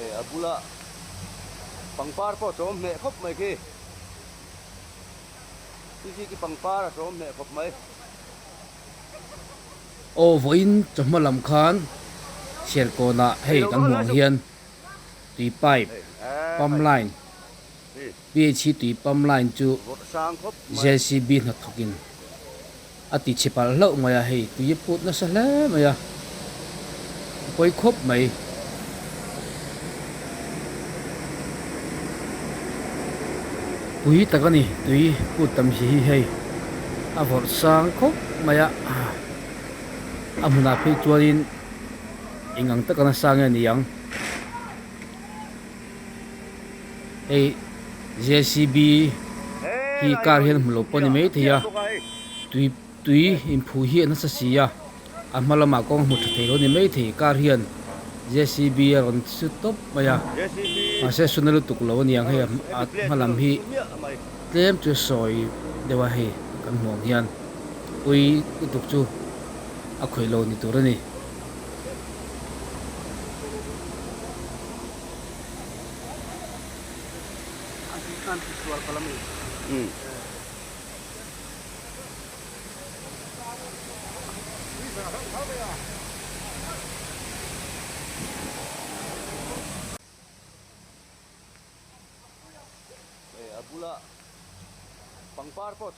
Hei a bula pangpar pawh a tlawm hneh khawp mai khi. Khi khi pangpar a tlawm hneh khawp mai. Aw vawiin chawhma lam khan Serkawnah hei kan hmuh ang hian tui pipe pump line PHC tui pump line chu JCB hnathawkin a ti chhe palh hlauh mai a, hei tui a put nasa hle mai a, a pawi khawp mai. Pui tak a ni, tui put tam hi hi hei a vawrh sang khawp mai a, a hmunah phei chuanin eng ang taka nasa nge a ni ang. Hei JCB hi car hian hmu lo pawh a ni maithei a, tui tui inphuh hi a nasa si a, a hma lamah kawng a hmu tha thei lo a ni maithei car hian JCB a rawn su tawp mai a, mahse suna lutuk lo a ni ang hei a hma lam hi tlem chu sawi deuh a hei kan hmuh ang hian pui lutuk chu a khawih lo ni tur a ni.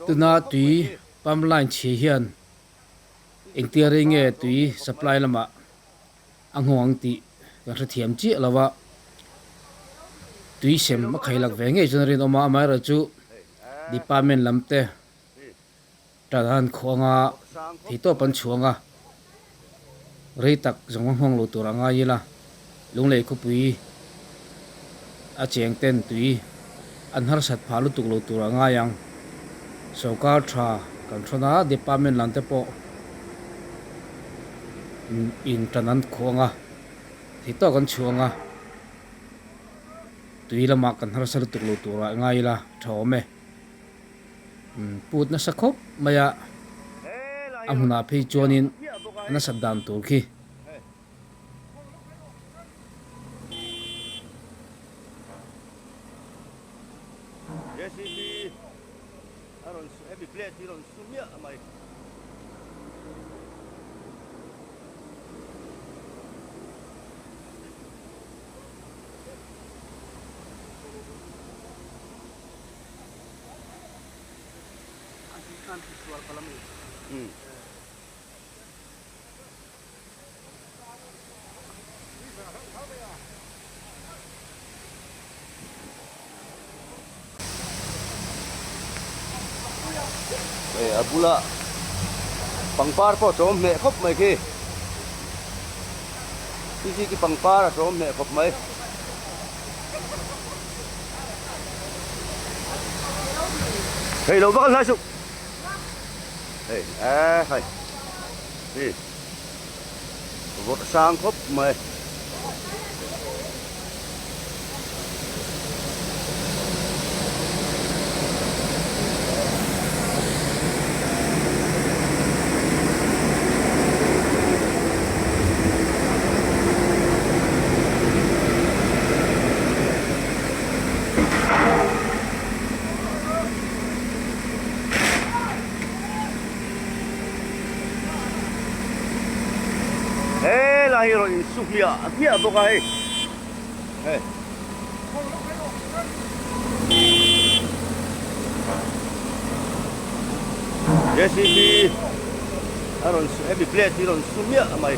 Tuna tui pump line chhia hian engtia rei nge tui supply lamah a nghawng ang tih kan hrethiam chiah lo a, tui sem a khai lak ve ngei chuan a rinawm a, amaherawhchu department lam te tan an khuh anga theitawp an chhuang a, rei tak zawng a nghawng lo tur a ngai ila, Lunglei khawpui a cheng ten tui an harsat phah lutuk lo tur a ngai ang, sorkar tha kan hrawn a, department lam te pawh. In tan an khuh ang a, thei tawk an chhuah ang a, tui lamah kan harsa lutuk lo turah i ngai ila tha awm e. Put nasa khawp mai a, a hmunah phei chuanin a nasat dan tur khi. Hei a bula pangpar pawh a tlawm hneh khawp mai khi khi khi khi pangpar a tlawm hneh khawp mai. Hei lo vak a hlai suh hei e hei hi vawrh sang khawp mai. He lai hi rawn insu hmiah hmiah bawk a hei hei JCB a rawn hemi plate hi rawn su hmiah mai.